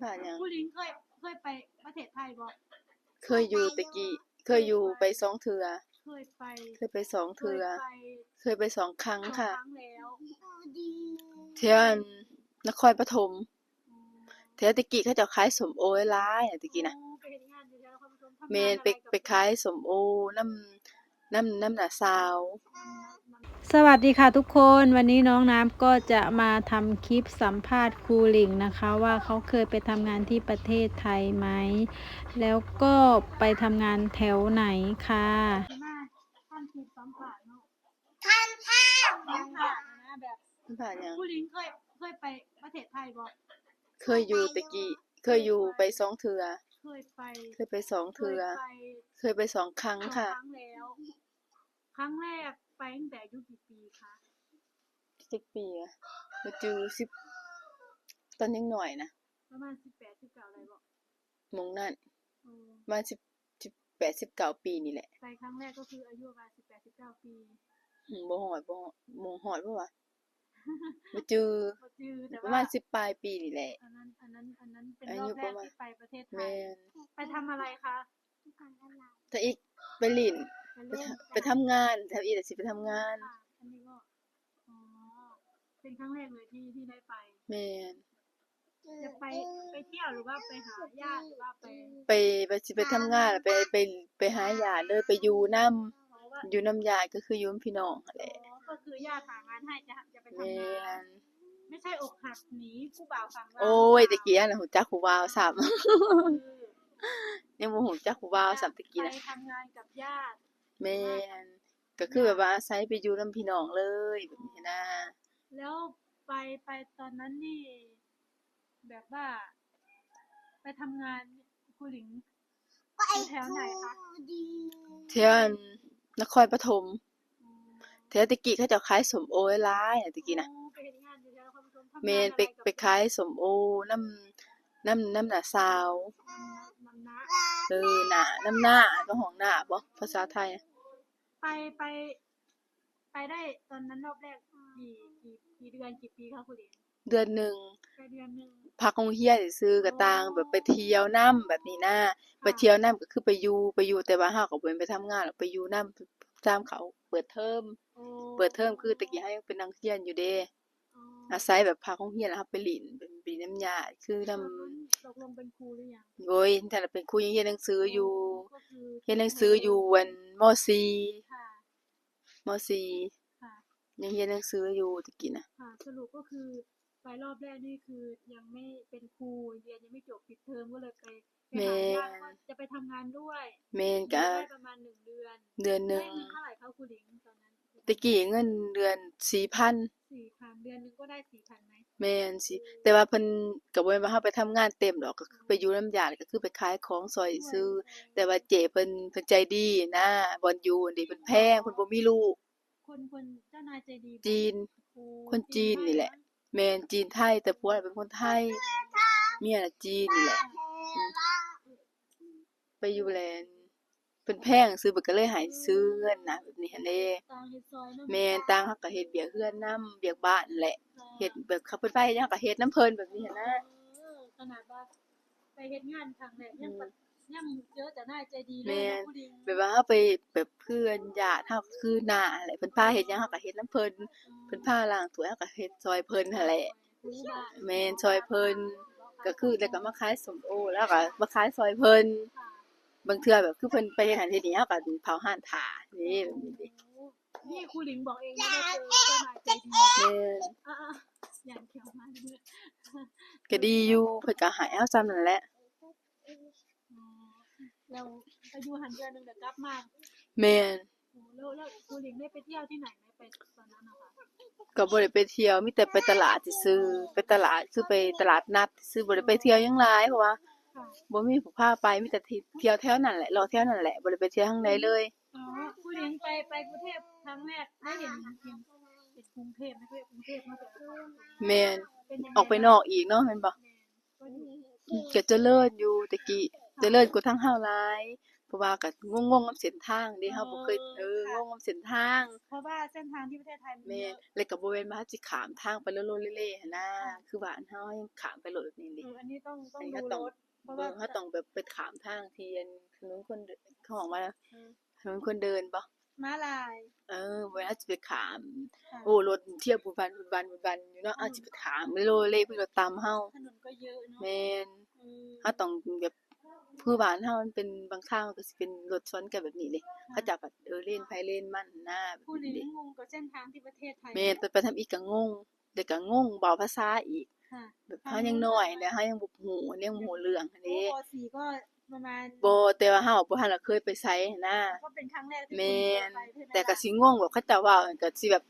ບ້ານຫຍັງ? ຜູ້ລິງເຄີຍ ເຄີຍໄປປະເທດໄທບໍ່? ເຄີຍຢູ່ແຕ່ກີ້ ເຄີຍຢູ່ໄປສອງເທື່ອ. ເຄີຍໄປ ເຄີຍໄປສອງເທື່ອ. ເຄີຍໄປ ເຄີຍໄປສອງຄັ້ງຄ່ະ. ສອງຄັ້ງແລ້ວ. ແຖວອັນນະຄອນປະຖົມ. ແຖວແຕ່ກີ້ເຂົາເຈົ້າຂາຍສົ້ມໂອຫຼາຍໆ ແຕ່ກີ້ນະ. ໂອ້ ໄປເຮັດງານຢູ່ແຖວນະຄອນປະຖົມ. ແມ່ນ ທຳງານ ໄປ ອະໄລກັບ ໄປຂາຍສົ້ມໂອນຳ ນຳ ນຳນ້າສາວ. ສະຫວັດດີຄ່ະທຸກຄົນ ວັນນີ້ນ້ອງນ້ຳກໍຈະມາທຳຄລິບສຳພາດຄູຫຼິງນະຄະ ວ່າເຂົາເຄີຍໄປທຳງານທີ່ປະເທດໄທໄໝ ແລ້ວກໍໄປທຳງານແຖວໄຫນຄ່ະ. ມາທຳຄລິບສຳພາດເນາະ. ສຳພາດ ສຳພາດນະ ແບບ ສຳພາດຫຍັງ? ຄູຫຼິງເຄີຍ ເຄີຍໄປປະເທດໄທບໍ່? ເຄີຍຢູ່ແຕ່ກີ້ ເຄີຍຢູ່ໄປສອງເທື່ອ. ເຄີຍໄປ ເຄີຍໄປສອງເທື່ອ. ເຄີຍໄປ ເຄີຍໄປສອງຄັ້ງຄ່ະ. ສອງຄັ້ງແລ້ວ. ຄັ້ງແລກໄປຕັ້ງແຕ່ອາຍຸກີ່ປີຄະ? ຈັກປີອະ ບໍ່ຈື່ ສິບ ຕອນຍັງນ້ອຍນະ ປະມານສິບແປດ ສິບເກົ້າໄດ້ບໍ່? ໝ່ອງນັ້ນ ໂອ້ ປະມານສິບ ສິບແປດ ສິບເກົ້າປີນີ້ແຫຼະ. ໄປຄັ້ງແລກກໍຄືອາຍຸປະມານສິບແປດ ສິບເກົ້າປີ. ອືມ ບໍ່ຮອດ ບໍ່ ບໍ່ຮອດບໍ່ວະ? ບໍ່ຈື່ ບໍ່ຈື່ ແຕ່ວ່າປະມານສິບປາຍປີນີ້ແຫຼະ. ອັນນັ້ນ ອັນນັ້ນ ອັນນັ້ນເປັນຮອບແລກທີ່ໄປປະເທດໄທ. ແມ່ນ. ໄປທຳອະໄລຄະ? ທຳອິດ ໄປຫຼິ້ນ ໄປຫຼິ້ນ ໄປທຳງານ. ທຳອິດຊິໄປທຳງານ. ອັນນີ້ກໍ ອໍ ເປັນຄັ້ງແລກເລີຍທີ່ ທີ່ໄດ້ໄປ. ແມ່ນ. ຈະໄປ ໄປທ່ຽວ ຫຼືວ່າໄປຫາຍາດ ຫຼືວ່າໄປ ໄປ ໄປ ຊິໄປທຳງານ ໄປ ໄປ ໄປຫາຍາດເລີຍ ໄປຢູ່ນຳ ຢູ່ນຳຍາດ ກໍຄືຢູ່ນຳພີ່ນ້ອງຫັ້ນແຫຼະ. ອໍ ກໍຄືຍາດຫາງານໃຫ້ ຈະ ຈະໄປທຳງານ. ແມ່ນ. ໄມ່ໃຊ່ອົກຫັກໜີຜູ້ບ່າວສັງວານ. ໂອ້ຍ ແຕ່ກີ້ຫັ້ນຮູ້ຈັກຜູ້ບ່າວຊ້ຳ ຍັງບໍ່ຮູ້ຈັກຜູ້ບ່າວຊ້ຳແຕ່ກີ້ນະ. ໄປທຳງານກັບຍາດ. ແມ່ນ. ກໍຄືແບບວ່າອາໄສໄປຢູ່ນຳພີ່ນ້ອງເລີຍ ແບບນີ້ນະ. ແລ້ວໄປ ໄປຕອນນັ້ນນີ້ ແບບວ່າໄປທຳງານ ຄູຫຼິງ ຢູ່ແຖວໃດຄະ? ແຖວອັນນະຄອນປະຖົມ. ແຖວແຕ່ກີ້ເຂົາເຈົ້າຂາຍສົ້ມໂອຫຼາຍໆ ແຕ່ກີ້ນະ. ໂອ້ ໄປເຮັດງານຢູ່ແຖວນະຄອນປະຖົມ. ແມ່ນ. ທຳງານອະໄລກັບ ໄປຂາຍສົ້ມໂອນຳ ນຳ ນຳນ້າສາວ. ນຳນ້າ ເອີ ນ້າ ນຳນ້າ ເຂົາຮ້ອງນ້າບໍ່ ພາສາໄທ? ໄປ ໄປ ໄປໄດ້ຕອນນັ້ນຮອບແລກ ອືມ ກີ່ ກີ່ ກີ່ເດືອນ ກີ່ປີຄະຄູຫຼິງ? ເດືອນໜຶ່ງ. ໄປເດືອນໜຶ່ງ. ພັກໂຮງຮຽນຊື່ໆ ກໍຕ່າງ ອໍ ແບບໄປທ່ຽວນຳແບບນີ້ນະ. ໄປທ່ຽວນຳກໍຄືໄປຢູ່ ໄປຢູ່ ແຕ່ວ່າເຮົາກໍບໍ່ແມ່ນໄປທຳງານ ໄປຢູ່ນຳ ຕາມເຂົາເປີດເທີມ. ໂອ້ ເປີດເທີມຄືແຕ່ກີ້ເຮົາຍັງເປັນນັກຮຽນຢູ່ເດ້. ອໍ ອາໄສແບບພັກໂຮງຮຽນ ແລ້ວເຮົາໄປຫຼິ້ນ ໄປຫຼິ້ນນຳຍາດ ຄືນຳ ຕົກລົງເປັນຄູຫຼືຍັງ? ໂອ້ຍ ແຕ່ລະເປັນຄູ ຍັງຮຽນໜັງສືຢູ່. ອໍ ກໍຄືຮຽນໜັງສືຢູ່ອັນ ມໍສີ່ ມ.ສີ່ ຄ່ະ ຍັງຮຽນໜັງສືຢູ່ແຕ່ກີ້ນະ. ຄ່ະ ສະຫຼຸບກໍຄືໄປຮອບແລກນີ້ຄືຍັງໄມ່ເປັນຄູ ຮຽນຍັງໄມ່ຈົບ ປິດເທີມ ກໍເລີຍໄປ ໄປຫາຍາດ ແມ່ນ ວ່າຈະໄປທຳງານດ້ວຍ. ແມ່ນ. ຢູ່ ກະ ໄດ້ປະມານໜຶ່ງເດືອນ. ເດືອນໜຶ່ງ. ໄດ້ເງິນເທົ່າໃດຄະຄູຫຼິງຕອນນັ້ນ? ແຕ່ກີ້ເງິນເດືອນສີ່ພັນ. ສີ່ພັນ ເດືອນໜຶ່ງກໍໄດ້ສີ່ພັນໄໝ? ແມ່ນ. ແຕ່ວ່າເພິ່ນກໍບໍ່ແມ່ນວ່າເຮົາໄປທຳງານເຕັມດອກ ກໍຄືໄປຢູ່ນຳຍາດ ກໍຄືໄປຂາຍຂອງຊ່ອຍຊື່. ແຕ່ວ່າເຈ້ເພິ່ນ ເພິ່ນໃຈດີນະ ບ່ອນຢູ່ນີ້ເພິ່ນແພງ ເພິ່ນບໍ່ມີລູກ. ຄົນ ຄົນເຈົ້ານາຍໃຈດີບໍ່? ຈີນ. ໂອ້ ຄົນຈີນນີ້ແຫຼະ. ແມ່ນ ຈີນໄທ ແຕ່ຜົວເປັນຄົນໄທ ເມຍນະຈີນນີ້ແຫຼະ. ອືມ ໄປຢູ່ແລ້ວ ເພິ່ນແພງຊື່ ເພິ່ນກໍເລີຍໃຫ້ຊື່ເງິນນະ ແບບນີ້ຫັ້ນເດ້. ຕ່າງເຮັດຊ່ອຍນຳ. ແມ່ນ. ຕ່າງເຮົາກໍເຮັດວຽກເຮືອນນຳ ວຽກບ້ານແຫຼະ. ເຮັດແບບເຂົາເພິ່ນພາເຮັດຫຍັງເຮົາກໍເຮັດນຳເພິ່ນ ແບບນີ້ຫັ້ນນະ. ເອີ ຂະໜາດວ່າໄປເຮັດງານຄັ້ງແລກ ອືມ ຍັງ ຍັງເຈີເຈົ້ານາຍໃຈດີເລີຍນະ. ແມ່ນ. ຄູຫຼິງ ແບບວ່າເຮົາໄປແບບເພື່ອນຍາດເຮົາ ກໍຄືນ້າຫັ້ນແຫຼະ ເພິ່ນພາເຮັດຫຍັງເຮົາກໍເຮັດນຳເພິ່ນ. ອືມ ເພິ່ນພາລ້າງຖ້ວຍ ເຮົາກໍເຮັດຊ່ອຍເພິ່ນຫັ້ນແຫຼະ. ແມ່ນ ຊ່ອຍເພິ່ນ ກໍຄື ແລ້ວກໍມາຂາຍສົ້ມໂອ ແລ້ວກໍມາຂາຍຊ່ອຍເພິ່ນ. ບາງເທື່ອແບບຄືເພິ່ນໄປເຮັດຫັ້ນເຮັດນີ້ ເຮົາກໍເຝົ້າຮ້ານຖ້າເດ້ ແບບນີ້ເດ້. ໂອ້ ນີ້ຄູຫຼິງບອກເອງເລີຍວ່າເຈີເຈົ້ານາຍໃຈດີ. ແມ່ນ. ອ່າໆ ຢ່າງແຂວມາເດີ ກໍດີຢູ່ ເພິ່ນກໍໃຫ້ເຮົາສ່ຳນັ້ນແຫຼະ. ອໍ ແລ້ວໄປຢູ່ຫັ້ນເດືອນໜຶ່ງແລ້ວກັບມາ? ແມ່ນ. ໂອ້ ແລ້ວ ແລ້ວຄູຫຼິງໄດ້ໄປທ່ຽວທີ່ໄຫນໄໝ ໄປຕອນນັ້ນນະຄະ? ກໍບໍ່ໄດ້ໄປທ່ຽວ ມີແຕ່ໄປຕະຫຼາດຊື່ໆ ໄປຕະຫຼາດ ຄືໄປຕະຫຼາດນັດຊື່ໆ ບໍ່ໄດ້ໄປທ່ຽວຫຍັງຫຼາຍ ເພາະວ່າ ຄ່ະ ບໍ່ມີຜູ້ພາໄປ ມີແຕ່ທີ່ທ່ຽວແຖວນັ້ນແຫຼະ ເລາະແຖວນັ້ນແຫຼະ ບໍ່ໄດ້ໄປທ່ຽວທາງໃດເລີຍ. ອໍ ຄູຫຼິງໄປ ໄປກຸງເທບຄັ້ງແລກ ໄດ້ເຫັນ ເຫັນ ເຫັນກຸງເທບ ໃນເຂດກຸງເທບເນາະ. ແມ່ນ. ເປັນຈັ່ງໃດ? ອອກໄປນອກອີກເນາະ ແມ່ນບໍ່? ແມ່ນ. ກໍຈະເລີນຢູ່ແຕ່ກີ້ ຈະເລີນກວ່າທາງເຮົາຫຼາຍ. ເພາະວ່າກໍງົງໆນຳເສັ້ນທາງເດ້ ເຮົາບໍ່ເຄີຍ ເອີ ເອີ ງົງນຳເສັ້ນທາງ ເພາະວ່າເສັ້ນທາງທີ່ປະເທດໄທມັນ ແມ່ນ ເຍອະ ແລ້ວກໍບໍ່ແມ່ນວ່າເຮົາຊິຂ້າມທາງໄປໂລໆເລໆຫັ້ນນາ ເອີ ຄືບ້ານເຮົາຍັງຂ້າມໄປໂລດນີ້ເດ້ ເອີ ອັນນີ້ຕ້ອງ ຕ້ອງ ອັນນີ້ເຮົາຕ້ອງ ເຮົາຕ້ອງແບບໄປຂ້າມທາງທີ່ອັນຖະໜົນຄົນເດີນ ເຂົາເອີ້ນວ່າ ເອີ ຖະໜົນຄົນເດີນບໍ່? ມ້າລາຍ ເອີ ເວລາຊິໄປຂ້າມ ໂອ້ ລົດທຽວບຸດບັນ ບຸດບັນ ບຸດບັນຢູ່ເນາະ ເຮົາຊິໄປຂ້າມໄປໂລເລ ເພິ່ນກໍຕຳເຮົາ ຖະໜົນກໍເຍອະເນາະ ແມ່ນ ເຮົາຕ້ອງແບບ ຄືບ້ານເຮົາມັນເປັນບາງທາງ ມັນກໍຊິເປັນລົດສວນກັນແບບນີ້ເດ້ ເຂົາເຈົ້າກໍ ເອີ ເລນໃຜເລນມັນນະ ແບບນີ້ເດ້ ງງກັບເສັ້ນທາງທີ່ປະເທດໄທ ແມ່ນ ໄປທຳອິດກໍງົງ ແລ້ວກໍງົງເວົ້າພາສາອີກ ແບບເຮົາຍັງນ້ອຍ ແລ້ວເຮົາຍັງບໍ່ຮູ້ ຍັງບໍ່ຮູ້ເລື່ອງຫັ້ນເດ້ ບໍ່ ແຕ່ວ່າເຮົາບໍ່ທັນລະເຄີຍໄປໃສຫັ້ນນະ ກໍເປັນຄັ້ງແລກ ແມ່ນ ແຕ່ກໍຊິງົງແບບເຂົາເຈົ້າເວົ້າກໍຊິແບບ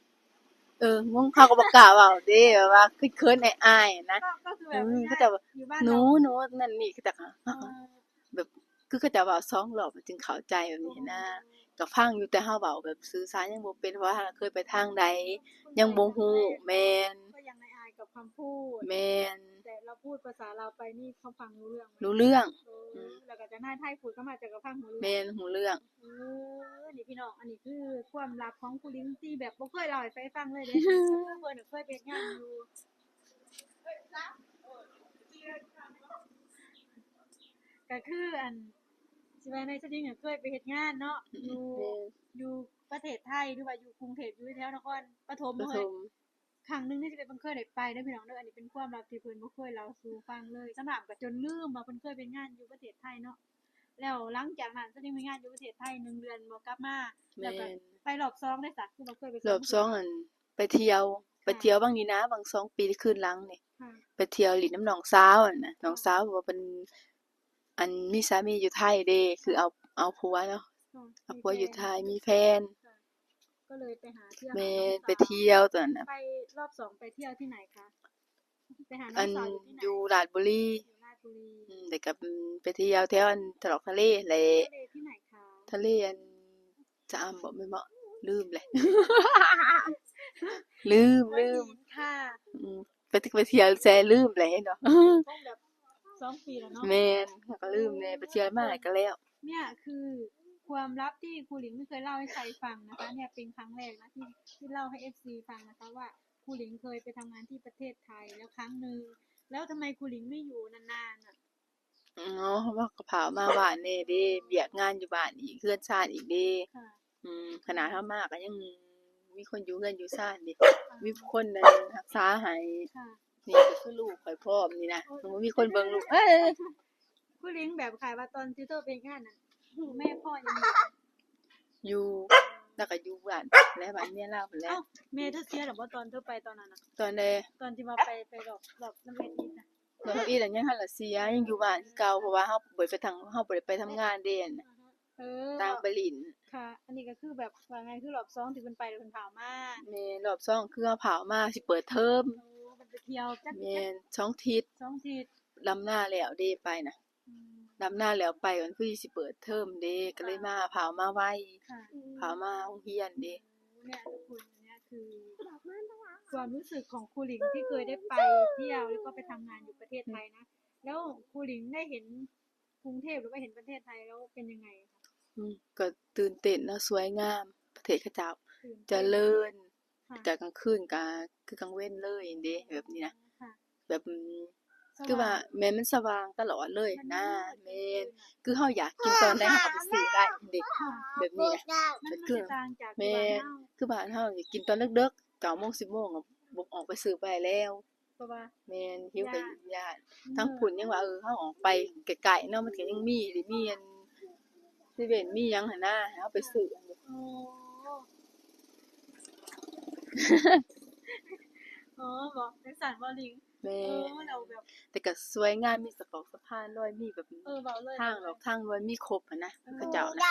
ເອີ ງົງ ເຮົາກໍບໍ່ກ້າເວົ້າເດ້ ແບບວ່າເຂີນໆ ອາຍໆ ນະ ກໍຄືແບບ ເອີ ເຂົາເຈົ້າ ຢູ່ບ້ານ ໜູ ໜູ ນັ້ນນີ້ ເຂົາເຈົ້າກໍ ເອີ ແບບ ຄືເຂົາເຈົ້າເວົ້າສອງຮອບມັນຈຶ່ງເຂົ້າໃຈແບບນີ້ນະ ກໍຟັງຢູ່ ແຕ່ເຮົາເວົ້າແບບສື່ສານຍັງບໍ່ເປັນ ເພາະວ່າເຮົາເຄີຍໄປທາງໃດ ຍັງບໍ່ຮູ້ ແມ່ນ ກໍຍັງອາຍໆກັບຄຳພູດ ແມ່ນ ແຕ່ລາວພູດພາສາລາວໄປນີ້ເຂົາຟັງຮູ້ເລື່ອງ ຮູ້ເລື່ອງ ເອີ ແລ້ວກໍຈາກນັ້ນໄທພູດກໍມາ ເຈົ້າກໍຟັງຮູ້ເລື່ອງ ແມ່ນ ຮູ້ເລື່ອງ ເອີ ນີ້ພີ່ນ້ອງ ອັນນີ້ຄືຄວາມລັບຂອງຄູລິງທີ່ແບບບໍ່ເຄີຍເລົ່າໃຫ້ໃຜຟັງເລີຍເດ້ ເພິ່ນເຄີຍໄປເຮັດງານຢູ່ ກໍຄືອັນ ຊິວ່າໃນສະດິງເຄີຍໄປເຮັດງານເນາະ ຢູ່ ຢູ່ປະເທດໄທ ຫຼືວ່າຢູ່ກຸງເທບ ຢູ່ແຖວນະຄອນປະຖົມ ປະຖົມ ຄັ້ງໜຶ່ງນີ້ຊິເປັນເພິ່ນເຄີຍໄດ້ໄປເດີພີ່ນ້ອງເດີ ອັນນີ້ເປັນຄວາມລັບທີ່ເພິ່ນບໍ່ເຄີຍເລົ່າສູ່ຟັງເລີຍ ສຳລັບກໍຈົນລືມວ່າເພິ່ນເຄີຍໄປເຮັດງານຢູ່ປະເທດໄທເນາະ ແລ້ວຫຼັງຈາກນັ້ນສະດິງໄປເຮັດງານຢູ່ປະເທດໄທໜຶ່ງເດືອນບໍ່ກັບມາ ແລ້ວກໍໄປລອບສອງເດ້ສະ ຄືວ່າເຄີຍໄປ ລອບສອງ ອັນ ໄປທ່ຽວ ໄປທ່ຽວຫວ່າງນີ້ນະ ຫວ່າງສອງປີຄືນຫຼັງນີ້ ໄປທ່ຽວຫຼິ້ນນຳນ້ອງສາວຫັ້ນນະ ນ້ອງສາວເພາະວ່າເພິ່ນ ອັນ ມີສາມີຢູ່ໄທເດ້ ຄືເອົາ ເອົາຜົວເນາະ ເອົາຜົວຢູ່ໄທ ມີແຟນ ກໍເລີຍໄປຫາທ່ຽວ ແມ່ນ ໄປທ່ຽວຕອນນັ້ນນະ ໄປລອບສອງໄປທ່ຽວທີ່ໃຫນຄະ? ໄປຫານ້ອງສາວຢູ່ທີ່ໃຫນ? ຢູ່ລາດບຸລີ ຢູ່ລາດບຸລີ ອືມ ແລ້ວກໍໄປທ່ຽວແຖວອັນຕະຫຼອກທະເລຫັ້ນແຫຼະ ທະເລທີ່ໃຫນຄະ? ທະເລອັນ ຊະອຳບໍ ແມ່ນບໍ່? ລືມແຫຼະ ລືມ ລືມ ອືມ ໄປ ໄປທ່ຽວແຊລືມແຫຼະເນາະ ຄົງແບບສອງປີແລ້ວເນາະ ແມ່ນ ເຮົາກໍລືມແດ່ ໄປທ່ຽວມາກໍແລ້ວ ເນີ້ຍຄືຄວາມລັບທີ່ຄູລິງໄມ່ເຄີຍເລົ່າໃຫ້ໃຄຟັງນະຄະ ເນີ້ຍເປັນຄັ້ງແລກນະທີ່ ທີ່ເລົ່າໃຫ້ເອັຟຊີຟັງນະຄະວ່າ ຄູລິງເຄີຍໄປທຳງານທີ່ປະເທດໄທແລ້ວຄັ້ງໜຶ່ງ ແລ້ວທຳໄມຄູລິງໄມ່ຢູ່ນານໆນະ? ເນາະ ເຮົາກໍພາອອກມາບ້ານແດ່ເດ້ ວຽກງານຢູ່ບ້ານອີກ ເຮືອນຊານອີກເດ້ ອືມ ຂະໜາດເຮົາມາກໍຍັງມີຄົນຢູ່ເຮືອນຢູ່ຊານເດ້ ມີຄົນນັ້ນຮັກສາໃຫ້ ນີ້ກໍຄືລູກຂ້ອຍພ້ອມນີ້ນະ ບໍ່ມີຄົນເບິ່ງລູກ ເອີຍ ຄູລິງແບບຂາຍວ່າຕອນຊິໂຕໄປເຮັດງານນັ້ນ ແມ່ພໍ່ຍັງຢູ່ ຢູ່ ລາວກໍຢູ່ບ້ານແຫຼະ ບ້ານເມຍລາວພຸ້ນແຫຼະ ເອົ້າ ແມ່ເຈົ້າເສຍແລ້ວບໍ່ຕອນເຈົ້າໄປຕອນນັ້ນນະ? ຕອນໃດ? ຕອນທີ່ວ່າໄປ ໄປລອບ ລອບນຳເອດມິດນະ? ລອບທຳອິດຫັ້ນຍັງຫັ້ນລະເສຍ ຍັງຢູ່ບ້ານຄືເກົ່າ ເພາະວ່າເຮົາບໍ່ໄດ້ໄປທຳ ເຮົາບໍ່ໄດ້ໄປທຳງານເດ້ ເອີ ຕ່າງໄປຫຼິ້ນ ຄ່ະ ອັນນີ້ກໍຄືແບບວ່າໄງ ຄືລອບສອງທີ່ເພິ່ນໄປແລ້ວເພິ່ນພາອອກມາ ແມ່ນ ລອບສອງຄືເຮົາພາອອກມາຊິເປີດເທີມ ໂອ້ ເພິ່ນໄປທ່ຽວຈັກ ແມ່ນ ສອງທິດ ສອງທິດ ດຳນາແລ້ວເດ້ໄປນະ ອືມ ດຳນາແລ້ວໄປ ມັນຄືຊິເປີດເທີມເດ້ ກໍເລີຍມາ ພາອອກມາໄວ ພາອອກມາໂຮງຮຽນເດ້ ເນີ້ຍທຸກຄົນ ອັນເນີ້ຍຄືຄວາມຮູ້ສຶກຂອງຄູລິງທີ່ເຄີຍໄດ້ໄປທ່ຽວ ແລ້ວກໍໄປທຳງານຢູ່ປະເທດໄທນະ ແລ້ວຄູລິງໄດ້ເຫັນກຸງເທບ ຫຼືວ່າເຫັນປະເທດໄທແລ້ວເປັນຍັງໄງຄະ? ອືມ ກໍຕື່ນເຕັ້ນເນາະ ສວຍງາມ ປະເທດເຂົາເຈົ້າຈະເລີນ ກະກາງຄືນກະຄືກາງເວັນເລີຍເດ້ ແບບນີ້ນະ ແບບ ຄືວ່າ ແມ່ນ ມັນສະຫວ່າງຕະຫຼອດເລີຍນະ ແມ່ນ ຄືເຮົາຢາກກິນຕອນໃດເຮົາກໍໄປຊື້ໄດ້ເດ້ ແບບນີ້ນະ ມັນ ມັນຊິຕ່າງຈາກ ແມ່ນ ຄືບ້ານເຮົາ ຢາກກິນຕອນເດິກໆ ເກົ້າໂມງ ສິບໂມງ ອອກໄປຊື້ໄປແລ້ວ ເພາະວ່າ ແມ່ນ ຫິວກໍຢ້ານ ທາງພຸ້ນຍັງວ່າ ເອີ ເຮົາອອກໄປໃກ້ໆເນາະ ມັນກໍຍັງມີ ໄດ້ມີອັນ ເຊເວັນ ມີຫຍັງຫັ້ນນະ ໃຫ້ເຮົາໄປຊື້ ອໍ ອໍ ເວົ້າຈັ່ງຊັ້ນບໍ່ລິງ ແມ່ນ ແລ້ວແບບ ແຕ່ກໍສວຍງາມ ມີສະເປົາສະພານລອຍ ມີແບບ ເອີ ເວົ້າເລີຍ ທາງຫຼອກທາງລວຍ ມີຄົບຫັ້ນນະ ເຂົາເຈົ້ານະ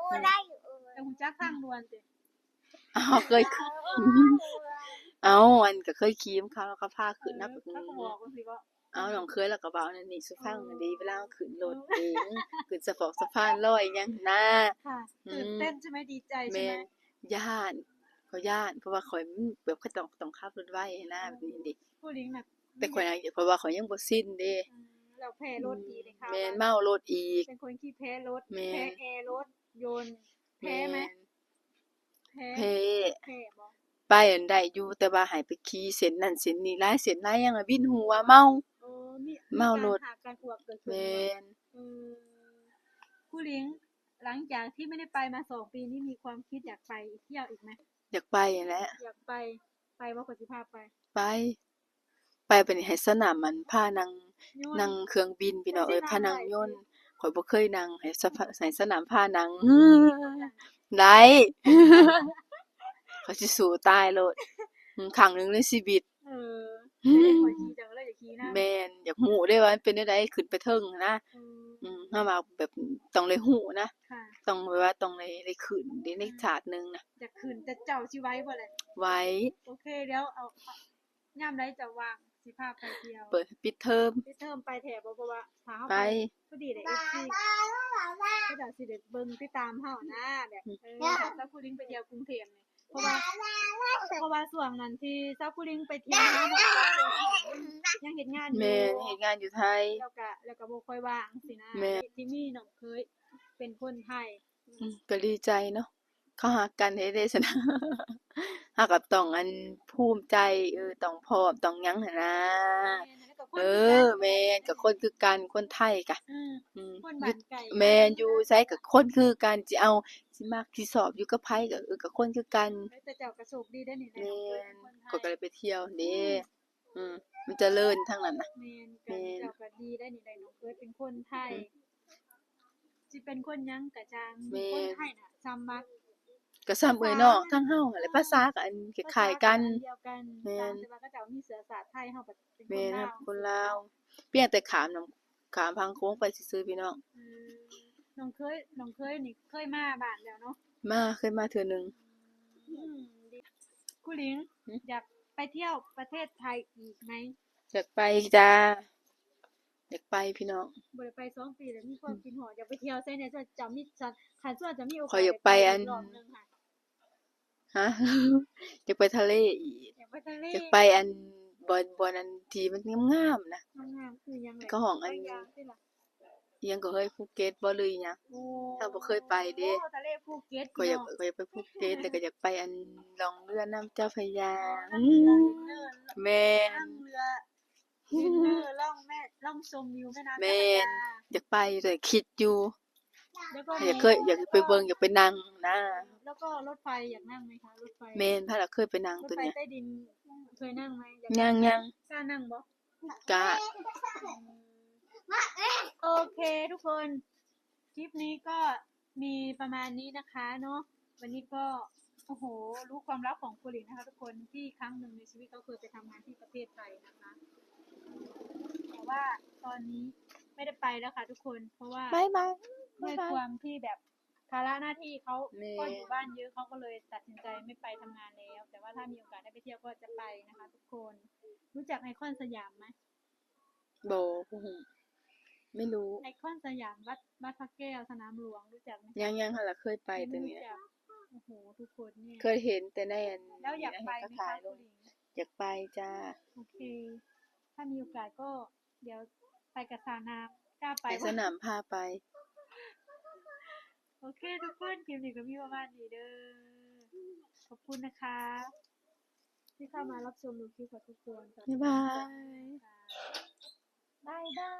ແຕ່ຮູ້ຈັກທາງດ່ວນຕິ? ອ້າວ ເຄີຍ ເອົ້າ ອັນກໍເຄີຍຂີ່ນຳເຂົາ ເຂົາພາຂຶ້ນນະ ເຂົາກໍບອກຈັ່ງຊີ້ບໍ? ເອົ້າ ນ້ອງເຂີຍລາວກໍເວົ້າແນວນີ້ສູ່ຟັງເດ້ ເວລາເຮົາຂຶ້ນລົດເດ້ ຂຶ້ນສະເປົາສະພານລອຍຫຍັງຫັ້ນນະ ຕື່ນເຕັ້ນໃຊ່ໄໝ? ດີໃຈໃຊ່ໄໝ? ແມ່ນ ຢ້ານ ຂ້ອຍຢ້ານ ເພາະວ່າຂ້ອຍແບບ ຂ້ອຍຕ້ອງ ຕ້ອງຂັບລົດໄວຫັ້ນນະ ແບບນີ້ເດ້ ຜູ້ຍິງນະ ແຕ່ຂ້ອຍນະ ເພາະວ່າຂ້ອຍຍັງບໍ່ຊິນເດ້ ອືມ ແລ້ວແພ້ລົດອີກ ໄດ້ຂ່າວ ແມ່ນ ວ່າເມົາລົດອີກ ເປັນຄົນຂີ້ແພ້ລົດ ແມ່ນ ແພ້ແອລົດຍົນ ແພ້ໄໝ? ແມ່ນ ແພ້ ແພ້ ແພ້ບໍ່? ໄປອັນໄດ້ຢູ່ ແຕ່ວ່າໃຫ້ໄປຂີ່ເສັ້ນນັ້ນເສັ້ນນີ້ ຫຼາຍເສັ້ນຫຼາຍຢ່າງ ວິນຫົວ ເມົາ ໂອ້ ມີ ເມົາລົດ ມີການຫາກການອວກເກີດຂຶ້ນ ແມ່ນ ເອີ ຄູລິງ ຫຼັງຈາກທີ່ໄມ່ໄດ້ໄປມາສອງປີນີ້ ມີຄວາມຄິດຢາກໄປອີກ ທ່ຽວອີກໄໝ? ຢາກໄປຫັ້ນແຫຼະ ຢາກໄປ ໄປບໍ່? ຂ້ອຍຊິພາໄປ ໄປ ໄປບາດນີ້ໃຫ້ສາວນ້ຳ ອັນ ພານັ່ງ ນັ່ງເຄື່ອງບິນ ພີ່ນ້ອງເອີຍ ພານັ່ງຍົນ ຂ້ອຍບໍ່ເຄີຍນັ່ງ ໃຫ້ສາວ ໃຫ້ສາວນ້ຳພານັ່ງ ໄດ້ ຂ້ອຍຊິສູ້ຕາຍໂລດ ອືມ ຄັ້ງໜຶ່ງໃນຊີວິດ ເອີ ແມ່ນ ຢາກຮູ້ເດ້ວ່າມັນເປັນແນວໃດ ຂຶ້ນໄປເທິງນະ ເອີ ເຮົາວ່າແບບຕ້ອງໄດ້ຮູ້ນະ ຕ້ອງແບບວ່າຕ້ອງໄດ້ ໄດ້ຂຶ້ນໃນຊາດໜຶ່ງນະ ຢາກຂຶ້ນ ແຕ່ເຈົ້າຊິໄຫວບໍ່ແຫຼະ? ໄຫວ ໂອເຄ ດຽວເອົາ ຍາມໃດເຈົ້າວ່າງ ຊິພາໄປທ່ຽວ ເປີດ ປິດເທີມ ປິດເທີມໄປແທ້ບໍ່? ເພາະວ່າຖ້າເຮົາໄປ ໄປພໍດີແຫຼະ ເອັຟຊີ ເຂົາເຈົ້າຊິໄດ້ເບິ່ງຕິດຕາມເຮົານະ ແບບ ອືມ ເອີ ຖ້າສາວຄູລິງໄປທ່ຽວກຸງເທບນີ້ ເພາະວ່າ ເພາະວ່າຊ່ວງນັ້ນທີ່ສາວຄູລິງໄປທ່ຽວຫານ້ອງສາວ ຍັງເຮັດງານຢູ່ ແມ່ນ ເຮັດງານຢູ່ໄທ ແລ້ວກະ ແລ້ວກະບໍ່ຄ່ອຍວ່າງຊີ້ນະ ແມ່ນ ທີ່ມີນ້ອງເຂີຍເປັນຄົນໄທ ອືມ ກໍດີໃຈເນາະ ເຂົາຮັກກັນແທ້ເດ້ຊັ້ນ ເຮົາກໍຕ້ອງ ອັນ ພູມໃຈ ເອີ ຕ້ອງພ້ອມ ຕ້ອງຫຍັງຫັ້ນນະ ແມ່ນ ເອີ ແມ່ນ ກໍຄົນຄືກັນ ຄົນໄທກະ ອືມ ອືມ ຄົນບ້ານໄກ ແມ່ນ ຢູ່ໃສກໍຄົນຄືກັນ ຊິເອົາ ຊິມັກຊິຊອບຢູ່ກັບໃຜກໍ ເອີ ກໍຄົນຄືກັນ ເອີ ແຕ່ເຈົ້າກໍໂຊກດີເດ້ນີ້ ແມ່ນ ຄົນໄທ ຂ້ອຍກໍໄດ້ໄປທ່ຽວເດ້ ອືມ ອືມ ມັນຈະເລີນທາງນັ້ນນະ ແມ່ນ ແມ່ນ ເຈົ້າກໍດີໄດ້ນີ້ ໄດ້ນ້ອງເຂີຍເປັນຄົນໄທ ອືມ ຊິເປັນຄົນຫຍັງກະຊ່າງ ແມ່ນ ຄົນໄທນະ ສ່ຳມັກ ກະສ່ຳເອື້ອຍນ້ອງທາງເຮົາຫັ້ນແຫຼະ ພາສາກໍອັນຄ້າຍໆກັນ ພາສາກໍອັນດຽວກັນ ແມ່ນ ຕ່າງແຕ່ວ່າເຂົາເຈົ້າມີເຊື້ອຊາດໄທ ເຮົາກໍເປັນຄົນລາວ ແມ່ນ ຄົນລາວ ພຽງແຕ່ຂ້າມນ້ຳ ຂ້າມຝັ່ງໂຂງໄປຊື່ໆ ພີ່ນ້ອງ ອືມ ນ້ອງເຂີຍ ນ້ອງເຂີຍນີ້ເຄີຍມາບ້ານແລ້ວເນາະ? ມາ ເຄີຍມາເທື່ອໜຶ່ງ ອືມ ຄູລິງ ຢາກໄປທ່ຽວປະເທດໄທອີກໄໝ? ຢາກໄປຈ້າ ຢາກໄປພີ່ນ້ອງ ບໍ່ໄດ້ໄປສອງປີແລ້ວ ມີຄວາມຄິດຮອດ ຢາກໄປທ່ຽວໃສແດ່? ເຈົ້າມີ ຄັນສ່ວນເຈົ້າມີໂອກາດ ຂ້ອຍຢາກໄປອັນ ຮະ ຢາກໄປທະເລອີກ ຢາກໄປທະເລ ຢາກໄປອັນ ບ່ອນ ບ່ອນອັນທີ່ມັນງາມໆນະ ງາມໆຄືຫຍັງແຫຼະ? ເຂົາຮ້ອງອັນ ອີ່ຫຍັງກໍເຮີ້ຍ ພູເກັດບໍ່ ຫຼືອີ່ຫຍັງ ເຮົາບໍ່ເຄີຍໄປເດ້ ທະເລພູເກັດ ຂ້ອຍຢາກ ຂ້ອຍຢາກໄປພູເກັດ ແລ້ວກໍຢາກໄປອັນລ່ອງເຮືອນ້ຳເຈົ້າພະຍາ ແມ່ນ ເອີ ລ່ອງເຮືອ ເອີ ລ່ອງແມ່ ລ່ອງຊົມວິວແມ່ນ້ຳ ແມ່ນ ເຈົ້າພະຍາ ຢາກໄປ ແຕ່ຄິດຢູ່ ຢາກເຄີຍ ຢາກໄປເບິ່ງ ຢາກໄປນັ່ງນະ ແລ້ວກໍລົດໄຟ ຢາກນັ່ງໄໝຄະ? ລົດໄຟ ແມ່ນ ພາລະເຄີຍໄປນັ່ງ ລົດໄຟໃຕ້ດິນ ເຄີຍນັ່ງໄໝ? ຍັງ ຍັງ ກ້ານັ່ງບໍ່? ກ້າ ໂອເຄທຸກຄົນ ຄລິບນີ້ກໍມີປະມານນີ້ນະຄະເນາະ ວັນນີ້ກໍ ໂອ້ໂຫ ຮູ້ຄວາມລັບຂອງຄູລິງນະຄະທຸກຄົນ ທີ່ຄັ້ງໜຶ່ງໃນຊີວິດເຂົາເຄີຍໄປທຳງານທີ່ປະເທດໄທນະຄະ ແຕ່ວ່າຕອນນີ້ໄມ່ໄດ້ໄປແລ້ວຄະທຸກຄົນ ເພາະວ່າ ບາຍບາຍ ດ້ວຍຄວາມທີ່ແບບພາລະໜ້າທີ່ເຂົາ ແມ່ນ ກໍຢູ່ບ້ານເຍອະ ເຂົາກໍເລີຍຕັດສິນໃຈໄມ່ໄປທຳງານແລ້ວ ແຕ່ວ່າຖ້າມີໂອກາດໄດ້ໄປທ່ຽວກໍຈະໄປນະຄະທຸກຄົນ ຮູ້ຈັກໄອຄອນສະຫຍາມໄໝ? ບໍ່ ບໍ່ຮູ້ ໄມ່ຮູ້ ໄອຄອນສະຫຍາມ ວັດ ວັດພະແກ້ວ ສະໜາມຫຼວງ ຮູ້ຈັກໄໝ? ຍັງ ຍັງ ຫັ້ນລະເຄີຍໄປ ແຕ່ນີ້ ໂອ້ໂຫ ທຸກຄົນນີ້ ເຄີຍເຫັນແຕ່ໃນອັນ ແລ້ວຢາກໄປໄໝຄະ ຢາກໄປຈ້າ ໂອເຄ ຖ້າມີໂອກາດກໍ ດຽວໄປກັບສາວນ້ຳ ກ້າໄປ ໃຫ້ສາວນ້ຳພາໄປ ໂອເຄທຸກຄົນ ຄລິບນີ້ກໍມີປະມານນີ້ເດີ ຂອບຄຸນນະຄະ ທີ່ເຂົ້າມາຮັບຊົມດູຄລິບຂອງທຸກຄົນ ບາຍບາຍ ບາຍບາຍ.